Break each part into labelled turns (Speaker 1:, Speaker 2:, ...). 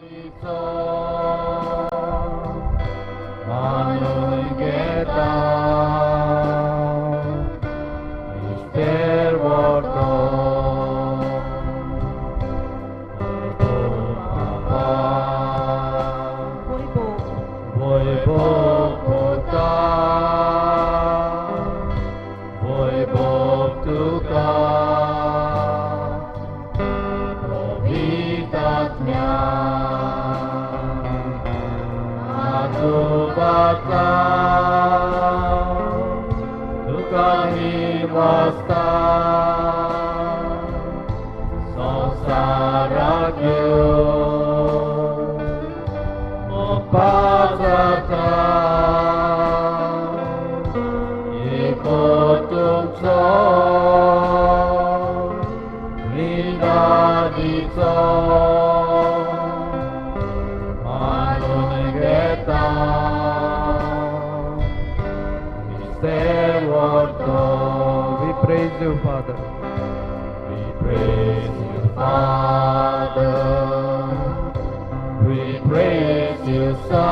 Speaker 1: We praise you, Father.
Speaker 2: We praise you, Father. We praise you, Son.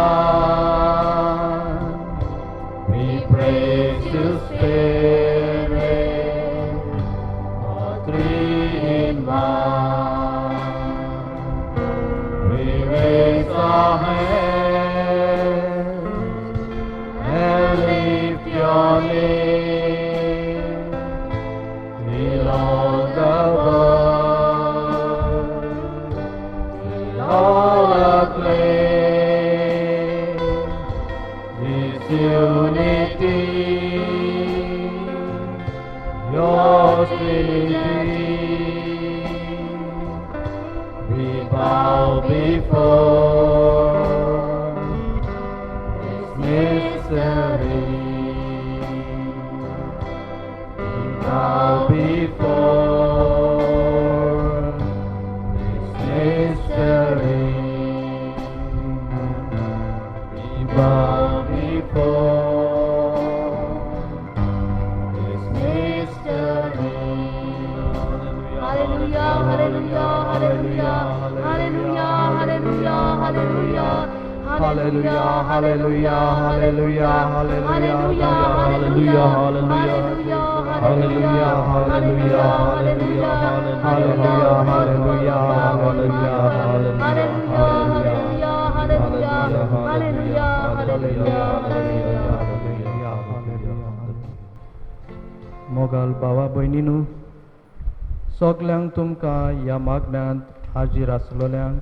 Speaker 2: We praise you, Spirit. All three in one. We raise our hands and lift your name. Till all the world, till all acclaim this unity, your Trinity. We bow before this mystery. We bow before this mystery. We bow before this mystery.
Speaker 3: Hallelujah, hallelujah, hallelujah, hallelujah, hallelujah, hallelujah.
Speaker 1: Hallelujah, hallelujah, hallelujah, hallelujah,
Speaker 3: hallelujah,
Speaker 1: hallelujah, hallelujah, hallelujah, hallelujah, hallelujah, hallelujah, hallelujah,
Speaker 3: hallelujah, hallelujah, hallelujah, hallelujah,
Speaker 1: hallelujah, hallelujah. Mughal भावा भयणीनू, सगल्यांक तुमकां ह्या मागण्यांत हाजीर आसलेल्यांक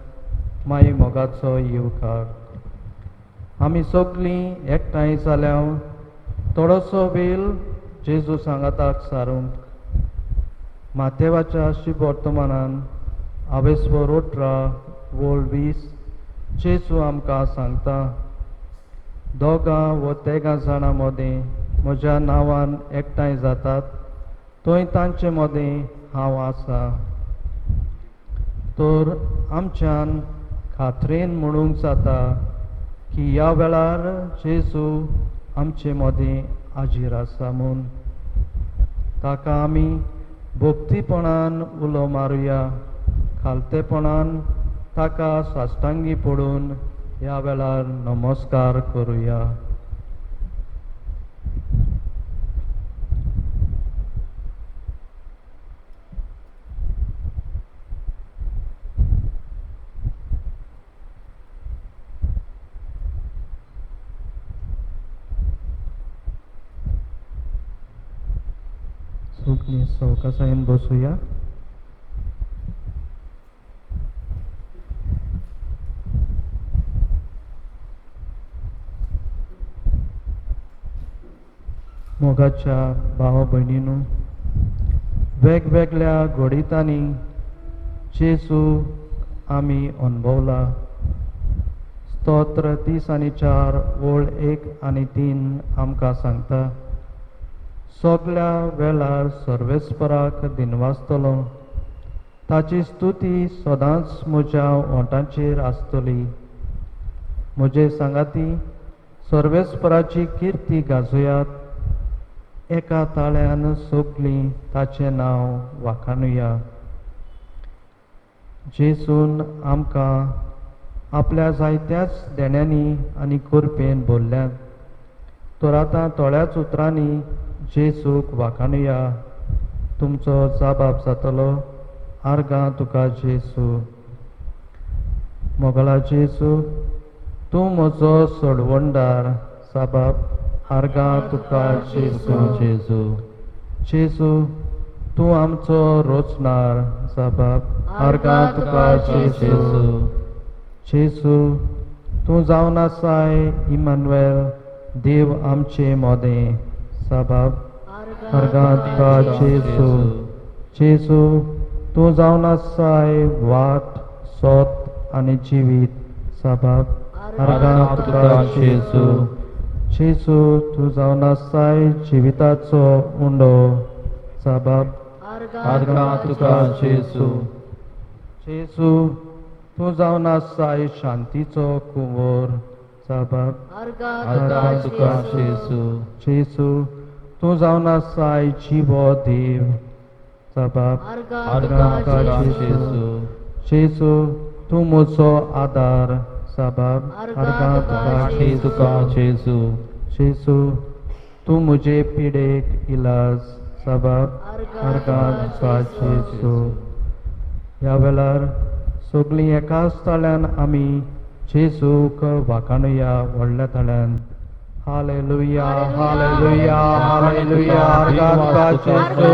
Speaker 1: माई मोगाचो येवकार. आमी सगलीं एकठांय जाल्या थोडोसो वेळ जेजू सांगाताक सारूंक. माथेवाच्या शुभवर्तमानान आवेस्वर 18 वोळ 20 जेजू आमकां सांगता, दोगां वो तेगां जाणां मदीं म्हज्या नांवान एकठांय जातात थंय तांचे मदीं हांव आसा. तर आमच्यान खात्रेन म्हणूंक जाता की ह्या वेळार जेजू आमचे मदीं हाजीर आसा म्हूण. ताका आमी भक्तीपणान उलो मारुया, खालतेपणान ताका साश्टांगी पडून ह्या वेळार नमस्कार करुया. सगळीं सवकासायेन बसुया. मोगाच्या भावा भयणीनू, वेगवेगळ्या घडितांनी जेजू आमी अणभवला. स्तोत्र 30 आनी 4 वळ 1 आनी 3 आमकां सांगता, सगल्या वेळार सर्वेस्पराक दिनवासतलो, ताची स्तुती सदांच म्हज्या ओंठांचेर आसतली. म्हजे सांगाती सर्वेस्पराची किर्ती गाजोयात, एका ताळ्यान सगलीं ताचें नांव वाखाणुया. जेजून आमकां आपल्या जायत्याच देण्यांनी आनी कृपेन भरल्यात. तर आतां थोड्याच उतरांनी जेजूक वाखाणुया. तुमचो जाबाब जातलो, आर्गां तुका जेजू. मोगला जेजू, तूं म्हजो सोडवणदार. साबाब, आर्गां तुका जेजू.
Speaker 2: जेजू.
Speaker 1: जेजू, तूं आमचो रोचणार. साबाब, आर्गां तुका जेजू. जेजू, तूं जावन आसाय इमानुएल, देव आमचे मोदें. साबाब, आर्गां तुका जेजू. जेजू, तूं जावन आसाय वाट, सोत आनी जिवीत. साबाब, आर्गां तुका जेजू. जेजू, तूं जावन आसाय जिविताचो उंडो. साबाब,
Speaker 2: आर्गां तुका जेजू.
Speaker 1: जेजू, तूं जावन आसाय शांतीचो कुंवर. साबाब,
Speaker 2: आर्गां तुका जेजू.
Speaker 1: जेजू, तूं जावन आसाय जिवो देव. साबाब,
Speaker 2: आर्गां तुका जेजू.
Speaker 1: जेजू, तूं म्हजो आदार. साबाब, आर्गां तुका
Speaker 2: तुका जेजू.
Speaker 1: जेजू, तूं म्हजे पिडेक इलाज. साबाब, आर्गां तुका जेजू. ह्या वेळार सगळीं एकाच ताळ्यान आमी जेजूक वाखाणुया व्हडल्या ताळ्यान. Hallelujah, hallelujah, hallelujah. आर्गां तुका जेजू,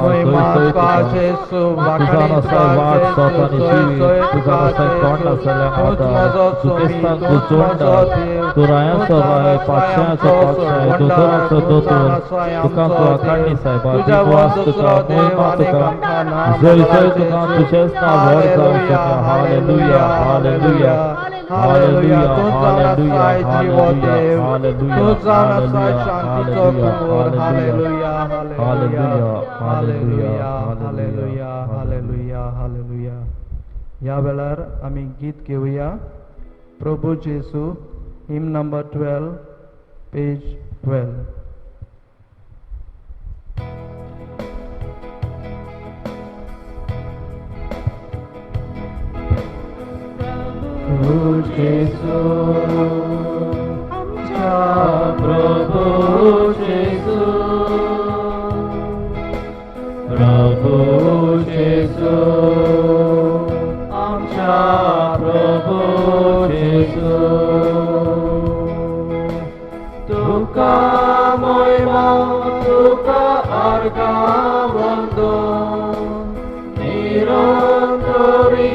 Speaker 1: महिमा तुका जेजू,
Speaker 2: तुझा
Speaker 1: वाखाणी
Speaker 2: नसाय
Speaker 1: तुका
Speaker 2: वाट
Speaker 1: जेजू,
Speaker 2: सोत आनी
Speaker 1: सोय
Speaker 2: जिवीत,
Speaker 1: सोय
Speaker 2: तुझा
Speaker 1: तुका
Speaker 2: नसाय कोण
Speaker 1: जेजू.
Speaker 2: नासलेल्या
Speaker 1: तूंच
Speaker 2: आदार,
Speaker 1: म्हजो
Speaker 2: तूं
Speaker 1: स्वामी,
Speaker 2: क्रिस्तान तूं
Speaker 1: तूंच म्हजो
Speaker 2: जोडदार,
Speaker 1: देव,
Speaker 2: तूं रायांचो
Speaker 1: तूंच
Speaker 2: राय,
Speaker 1: आसाय
Speaker 2: पातशायाचो
Speaker 1: आमचो
Speaker 2: पातशाय,
Speaker 1: सोडवणदार,
Speaker 2: दोतोराचो
Speaker 1: तूंच
Speaker 2: दोतोर,
Speaker 1: आसाय
Speaker 2: तुका
Speaker 1: आमचो
Speaker 2: तूं
Speaker 1: देव.
Speaker 2: आकाडणी सायबा,
Speaker 1: तुज्या
Speaker 2: दिववास
Speaker 1: वर
Speaker 2: तुका,
Speaker 1: दुसरो देव
Speaker 2: मोहिमा
Speaker 1: आनी
Speaker 2: तुका,
Speaker 1: आमकां ना.
Speaker 2: जय
Speaker 1: मोगला
Speaker 2: जय तुका,
Speaker 1: जेजू.
Speaker 2: तुझेच नांव व्हड जावंक
Speaker 1: हालेलुया,
Speaker 2: शकता. Hallelujah,
Speaker 1: hallelujah,
Speaker 2: hallelujah,
Speaker 1: hallelujah.
Speaker 2: Hallelujah,
Speaker 1: तूंच जावन
Speaker 2: हालेलुया,
Speaker 1: आसाय जिवो
Speaker 2: हालेलुया,
Speaker 1: देव,
Speaker 2: हालेलुया,
Speaker 1: तूंच जावन आसाय
Speaker 2: हालेलुया,
Speaker 1: शांतीचो
Speaker 2: हालेलुया,
Speaker 1: कुंवर.
Speaker 2: Hallelujah,
Speaker 1: hallelujah,
Speaker 2: hallelujah,
Speaker 1: hallelujah,
Speaker 2: hallelujah,
Speaker 1: hallelujah, hallelujah, hallelujah. ह्या वेळार आमी गीत घेवया, प्रभू जेजू, हिम नंबर 12, पेज 12.
Speaker 2: प्रभू जेजू, आमच्या प्रभू जेजू, प्रभू जेजू, आमच्या प्रभू जेजू. तुका मोहिमा, तुका आर्गां वंदन, निरंतरी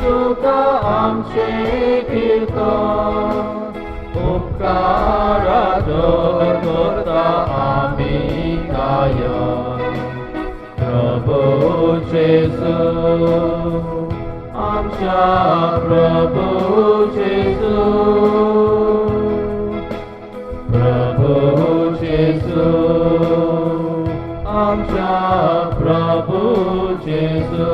Speaker 2: तुका आमचें कीर्तन. उपकाराचो करता आमी गायन. प्रभू जेजू, आमच्या प्रभू जेजू, प्रभू जेजू, आमच्या प्रभू जेजू.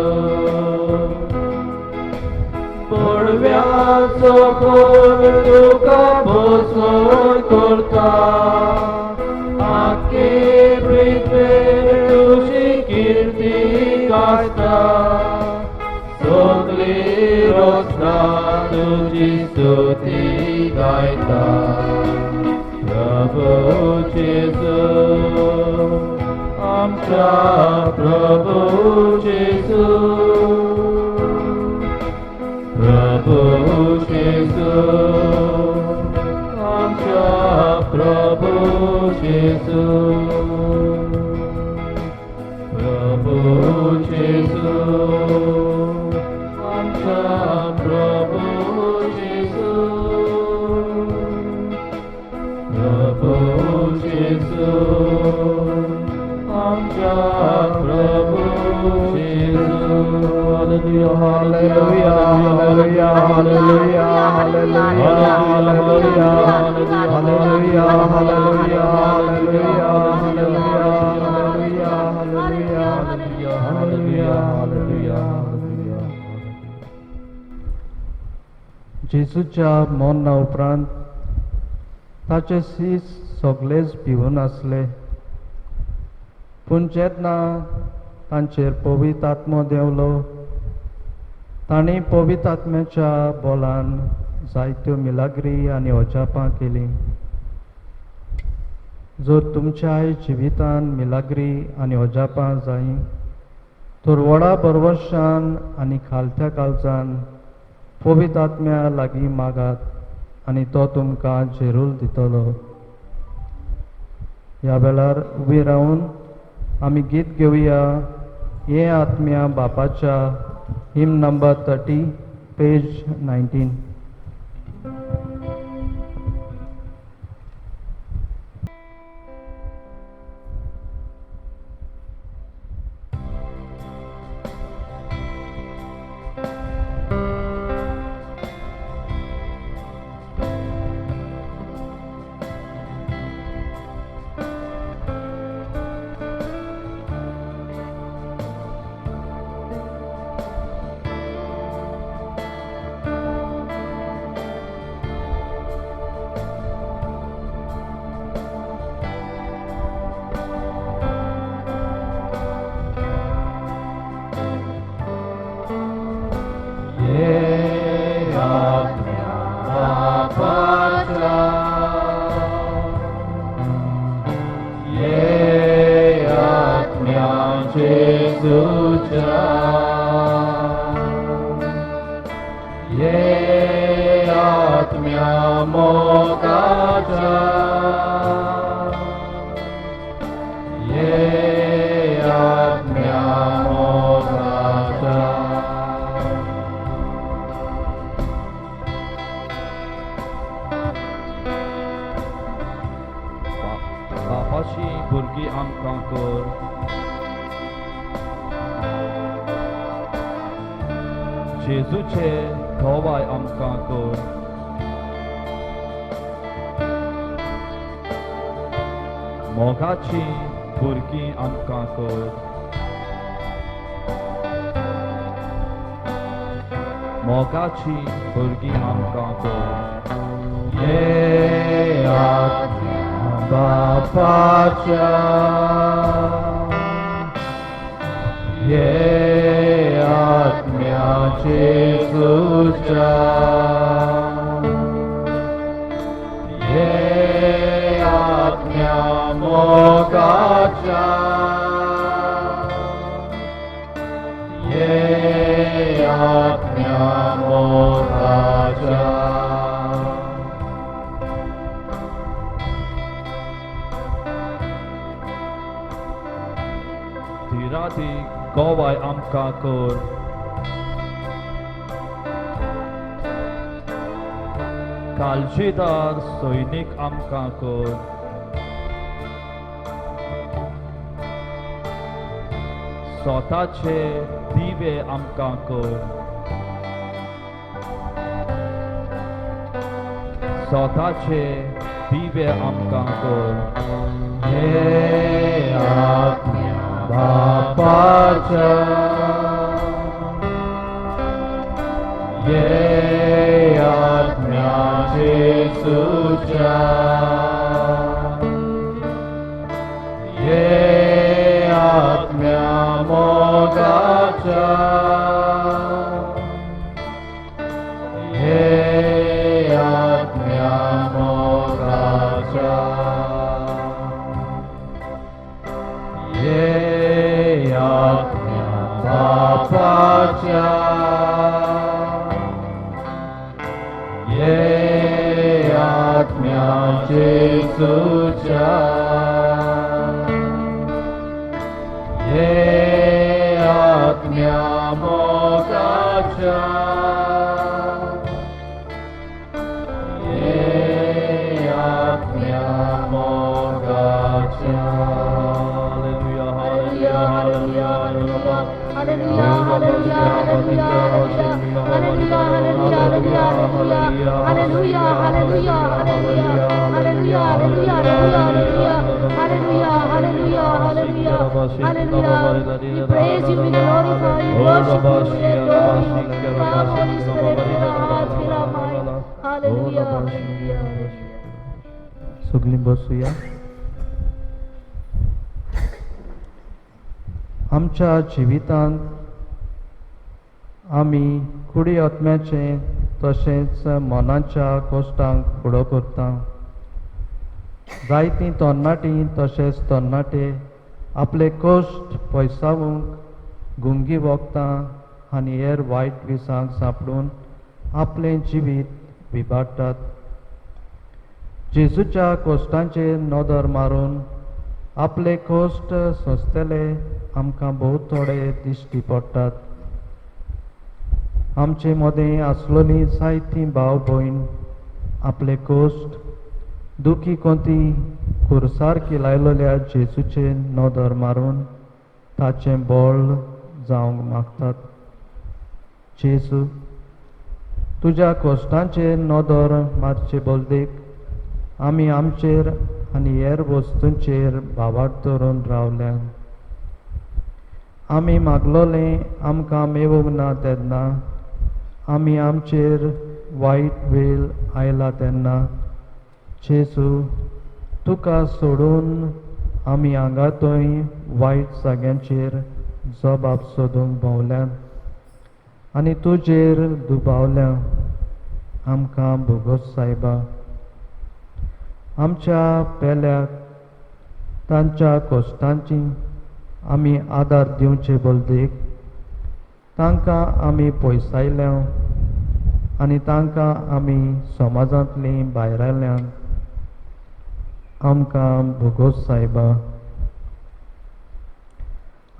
Speaker 2: पडव्याचो खोल तुका बसोवन करता, आख्खे पृथ्वेर तुजी किर्ती गायता. सगळी रचना तुजी स्तुती गायता. प्रभू जेजू, आमच्या प्रभू जेजू, प्रभू जेजू, आमच्या प्रभू जेजू, प्रभू जेजू, आमच्या प्रभू जेजू, प्रभू जेजू, आमच्या प्रभू जेजू.
Speaker 1: Hallelujah, hallelujah, hallelujah, hallelujah, hallelujah, hallelujah, hallelujah, hallelujah, hallelujah, hallelujah, hallelujah, hallelujah. जेजूच्या मरणा उपरांत ताचे शीस सगळेच भिवन आसले. पूण जेन्ना तांचेर पवित्र आत्मो देंवलो, तांणी पवित्र आत्म्याच्या बोलान जायत्यो मिलाग्री आनी अजापां केलीं. जर तुमच्याय जिवितान मिलाग्री आनी अजापां जायी तर व्हडा बरवशान आनी खालत्या काळजान पवित्र आत्म्या लागीं मागात आनी तो तुमकां झेरूल दितलो. ह्या वेळार उबी रावन आमी गीत घेवया हे आत्म्या बापाच्या, हिम नंबर 30, पेज 19.
Speaker 2: बापाची भुरगीं आमकां कर, जेजूचे गवाय आमकां कर, मोगाची भुरगीं आमकां कर, मोगाची भुरगीं आमकां कर.
Speaker 1: ये आत्म्या बापाच्या, ये आत्म्या जेजूच्या, ये आत्म्या मोगाच्या, ये आत्म्या मोगाच्या.
Speaker 2: धिरादी गवाय आमकां कर, काळजीदार सैनीक आमकां कर, स्वताचे दिवे आमकां कर, स्वताचे दिवे आमकां कर.
Speaker 1: ये आत्म्या बापाच्या, ये आत्म्या जेजूच्या, ये आत्म्या मोगाच्या, ये आत्म्या मोगाच्या, ये आत्म्या बापाच्या, ये आत्म्या जेजूच्या, ये आत्म्या मोगाच्या, ये आत्म्या मोगाच्या.
Speaker 3: Hallelujah, hallelujah, hallelujah, hallelujah, hallelujah, hallelujah, hallelujah, hallelujah, hallelujah, hallelujah, hallelujah, hallelujah, hallelujah, hallelujah, hallelujah. We praise you, we glorify you, worship you, we adore you. Come, Holy Spirit, fill our hearts, fill our minds. Hallelujah, hallelujah, hallelujah.
Speaker 1: सगळीं बसुया. आमच्या जिवितांत आमी कुडी आत्म्याचें तशेंच मनाच्या कश्टांक फुडो करता. जायतीं तरणाटीं तशेंच तरणाटे आपले कश्ट पयसावूंक गुंगी वखदां आनी हेर वायट विसांक सांपडून आपलें जिवीत विभाडटात. जेजूच्या कश्टांचेर नदर मारून आपले कश्ट सोंसतले आमकां भोव थोडे दिश्टी पडटात. आमचे मदें आसलोलीं जायतीं भाव भयण आपले कश्ट दुखी कोंती खुरसार किलायलोल्या जेजूचेर नदर मारून ताचें बळ जावंक मागतात. जेजू, तुज्या कश्टांचेर नदर मारचे बदलेक आमी आमचेर आनी हेर वस्तूंचेर भावार्थ धरून रावल्यात. आमी मागलोलें आमकां मेळूंक ना तेन्ना, आमी आमचेर वायट वेळ आयला तेन्ना जेजू तुका सोडून आमी हांगा थंय वायट जाग्यांचेर जबाब सोदूंक भोंवल्यात आनी तुजेर दुबावल्या. आमकां भोगोस सायबा. आमच्या पेल्याक तांच्या कश्टांची आमी आदार दिवचे बदलेक तांकां आमी पयसायल्या आनी तांकां आमी समाजांतलीं भायरायल्यात. आमकां भोगोस सायबा.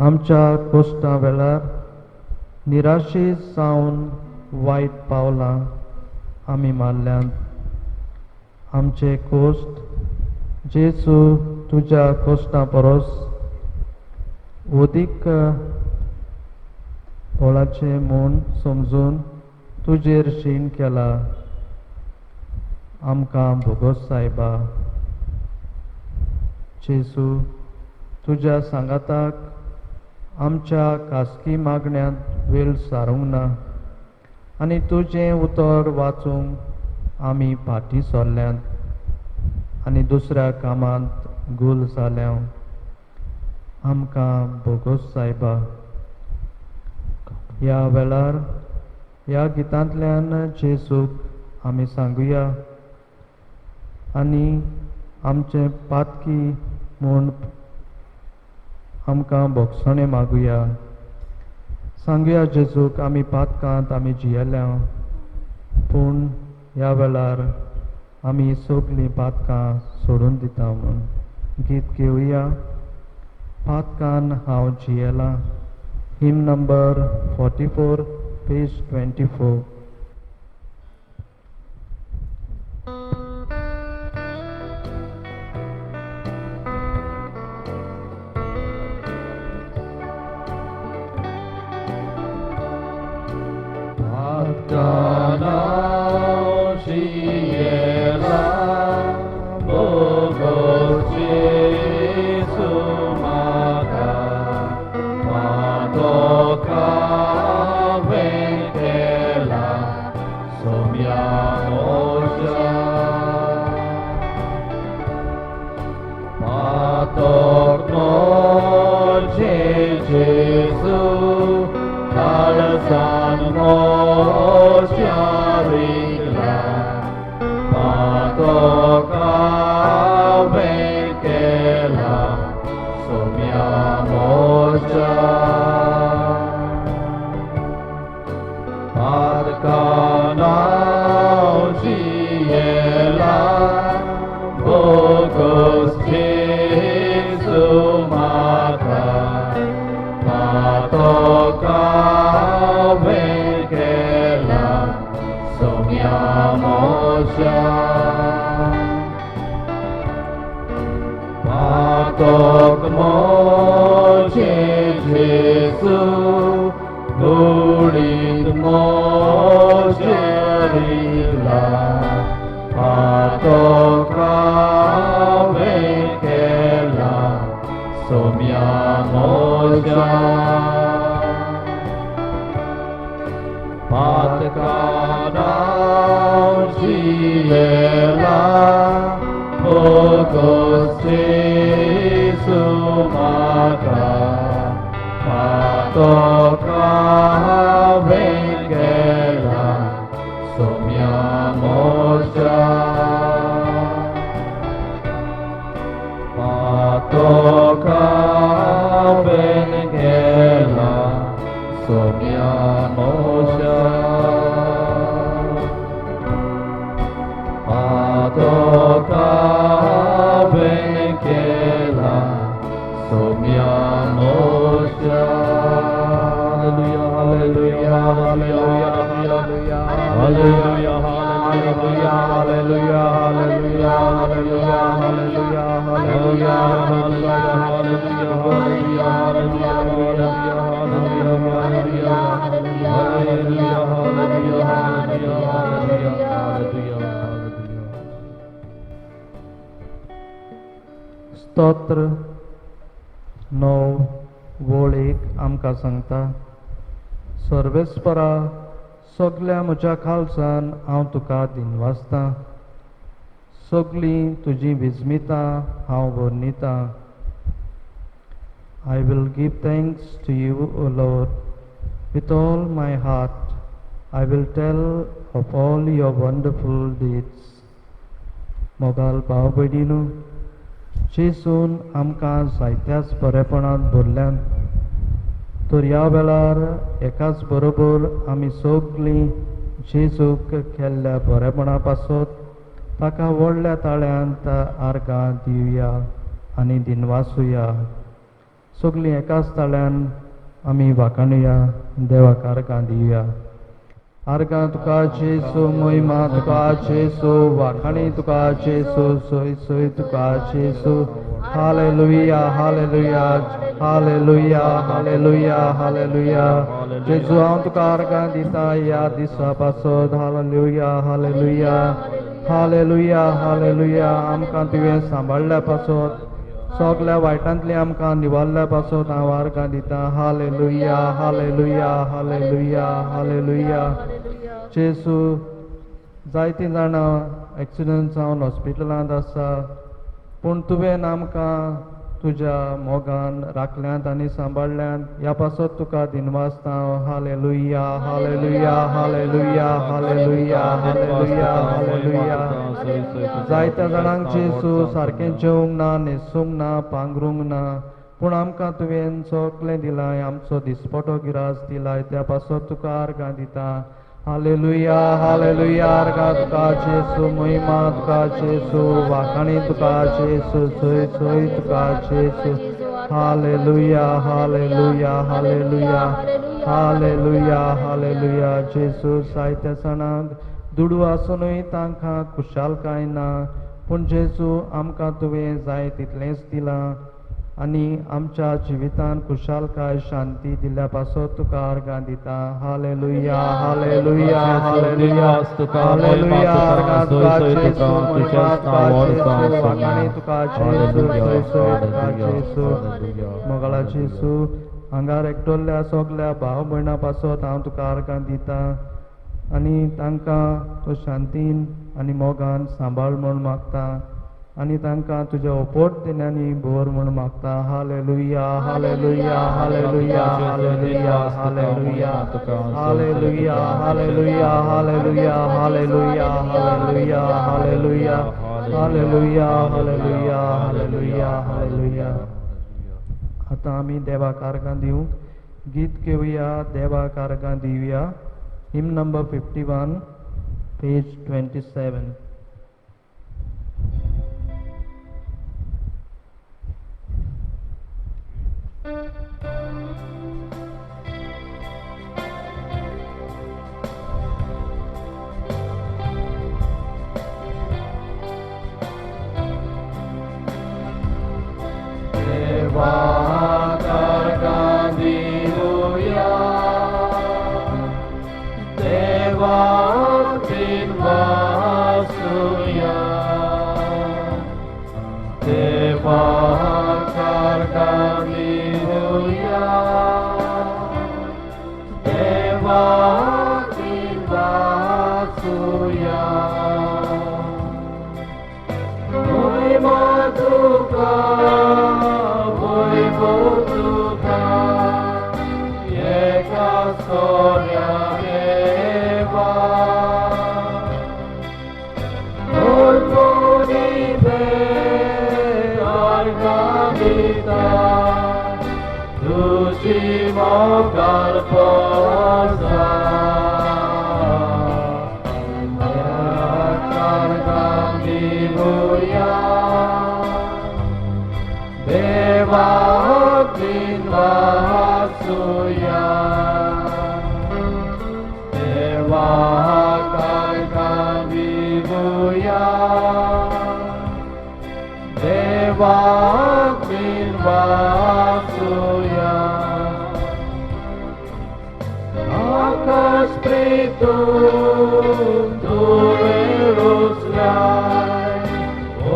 Speaker 1: आमच्या कश्टां वेळार निराशे जावन वायट पावलां आमी मारल्यात. आमचे कश्ट जेजू तुज्या कश्टां परस अदीक बळाचें म्हूण समजून तुजेर शीण केला. आमकां भोगोस सायबा. जेजू तुज्या सांगाताक आमच्या खासगी मागण्यांत वेळ सारूंक ना आनी तुजें उतर वाचूंक आमी फाटीं सरल्यात आनी दुसऱ्या कामांत गुल जाल्या. आमकां भोगोस सायबा. ह्या वेळार ह्या गितांतल्यान जेजूक आमी सांगुया आनी आमचें पातकी म्हूण आमकां भोगसणें मागुया. सांगुया जेजूक आमी पातकांत आमी जियेल्या, पूण ह्या वेळार आमी सगलीं पातकां सोडून दिता म्हूण गीत घेवया. पातकान हांव जियेलां, हिम नंबर 44, पेज 24.
Speaker 2: Mata
Speaker 1: स्तोत्र 9 वळ 1 आमकां सांगता, सर्वेस्परा सगल्या म्हज्या खालसान हांव तुका दिनवासतां, सगळीं तुजीं विस्मितां हांव वर्णितां. I will give thanks to you, O Lord, with all my heart. I will tell of all your wonderful deeds. मोगाल भाव भयणीनू, जेजून आमकां जायत्याच बरेपणांत भरल्यान, तर ह्या वेळार एकाच बरोबर आमी सगळीं जेजूक केल्ल्या बरेपणा पासत ताका व्हडल्या ताळ्यांत आर्गां दिवया आनी दिनवासुया. सगळीं एकाच ताळ्यान आमी वाखाणुया, देवाक आर्गां दिवया. आर्गां तुका जेजू, मोहिमा तुका जेजू, वाखाणी तुका जेजू, सोय सोय तुका जेजू. Hallelujah, hallelujah, hallelujah, hallelujah, hallelujah. जेजू हांव तुका आर्गां दिता ह्या दिसा पासत. Hallelujah, hallelujah, hallelujah, hallelujah. आमकां तुवें सांबाळ्ळ्या पासत, सगल्या वायटांतली आमकां निवारल्या पासत हांव आर्गां दिता. Hallelujah, hallelujah, hallelujah, hallelujah. जेजू, जायतीं जाणां एक्सिडंट जावन हॉस्पिटलांत आसा, पूण तुवें आमकां तुज्या मोगान राखल्यांत आनी सांबाळ्ळ्यांत, ह्या पासत तुका दिनवासता. Hallelujah, hallelujah, hallelujah, hallelujah, hallelujah, hallelujah. जायत्या जाणांक जेजू सारकें जेवंक ना, न्हेसूंक ना, पांगरूंक ना, पूण आमकां तुवें सगळें दिलाय, आमचो दिसपटो गिरास दिलाय, त्या पासत तुका आर्गां दिता. Hallelujah, hallelujah. आर्गां तुका जेजू, मोहिमा तुका जेजू, वाखाणी तुका जेजू, सोय सोय तुका जेजू. Hallelujah, hallelujah, hallelujah, hallelujah, hallelujah. जेजू, जायत्या जाणांक दुडू आसुनूय तांकां खुशालकाय ना, पूण जेजू आमकां तुवें जाय तितलेंच दिलां आनी आमच्या जिवितान खुशालकाय शांती दिल्या पासत तुका आर्गां दिता. Hallelujah, hallelujah, hallelujah, hallelujah. आर्गां तुका जेजू, मोहिमा तुका जेजू, वाखाणी तुका जेजू, सोय सोय तुका जेजू. मोगाळा जेजू, हांगार एकटोल्ल्या सगल्या भाव भयणां पासत हांव तुका आर्गां दिता आनी तांकां तूं शांतीन आनी मोगान सांबाळ म्हूण मागता आनी तांकां तुज्या ओपोट दिण्यांनी भर म्हूण मागता. Hallelujah, hallelujah, hallelujah, hallelujah, hallelujah, hallelujah, hallelujah, hallelujah, hallelujah, hallelujah, hallelujah, hallelujah, hallelujah, hallelujah, hallelujah. आतां आमी देवाक आर्गां दिवंक गीत घेवया. देवाक आर्गां दिवया. Hymn number 51, page 27.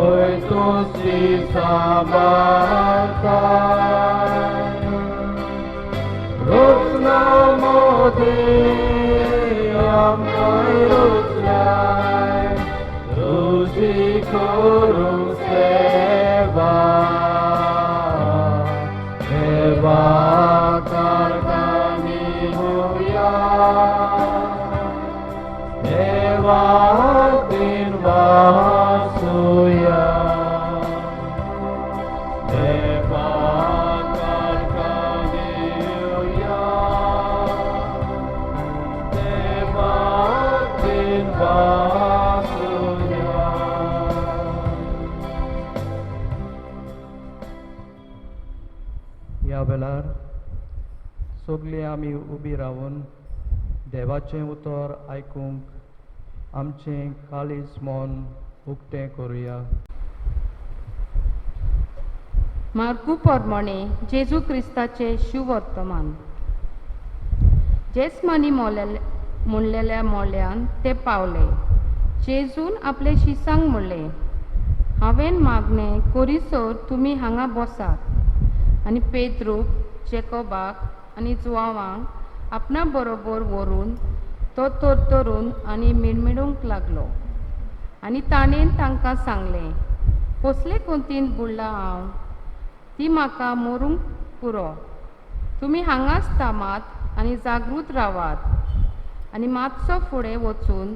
Speaker 2: Oi, tu si
Speaker 1: सांबाळता रोजना Modi आमकां रोजलाय तुजी करूंक सेवा देवा कारखानी होया देवा दिन वासुया देवा कारखानी होया देवा दिन वासुया. ह्या वेळार सगळीं आमी उबी रावन देवाचें उतर आयकूंक आमचें काळीज मन उक्तें करुया.
Speaker 4: मार्कू प्रमाणे जेजू क्रिस्ताचे शुवर्तमान. जेसमानी म्हणलेल्या मोल्यान ते पावले. जेजून आपले शिसांक म्हणलें, हांवें मागणें करीसर तुमी हांगा बसात. आनी पेद्रूक, जेकोबाक आनी जुवांवांक आपणा बरोबर व्हरून तो तरतरून आनी मिणमिणूंक लागलो. आनी ताणें तांकां सांगलें, कसले कोंतीन बुडला हांव, ती म्हाका मरूंक पुरो. तुमी हांगाच थांबात आनी जागृत रावात. आनी मातसो फुडें वचून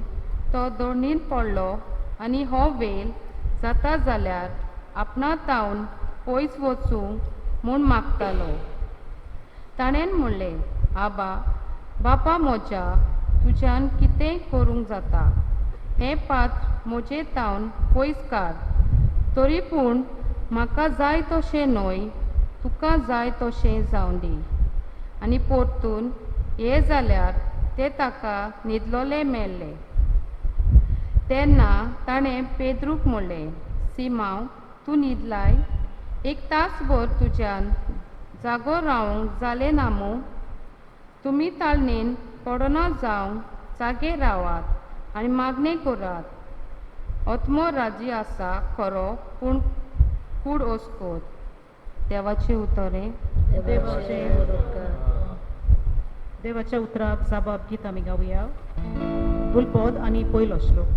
Speaker 4: तो दोणीन पडलो आनी हो वेल जाता जाल्यार आपणा तावन पयस वचूंक म्हूण मागतालो. ताणें म्हणलें, आबा बापा म्हज्या, तुज्यान कितेंय करूंक जाता, हें पात्र म्हजे तावन पयस काड, तरी पूण म्हाका जाय तशें न्हय, तुका जाय तशें जावं दी. आनी परतून ये जाल्यार ते ताका न्हिदलोले मेळ्ळे. तेन्ना ताणें पेद्रूक म्हणलें, सिमांव, तूं न्हिदलाय? एक तासभर तुज्यान जागो रावंक जालें ना मूं? तुमी ताळणेन पडना जावंक जागे रावात आनी मागणें करात. आत्मो राजी आसा खरो, पूण कूड अस्कोत. देवाचें उतर हें.
Speaker 5: देवाच्या उतराक जाबाब गीत आमी गावया. दुलपद आनी पयलो श्लोक.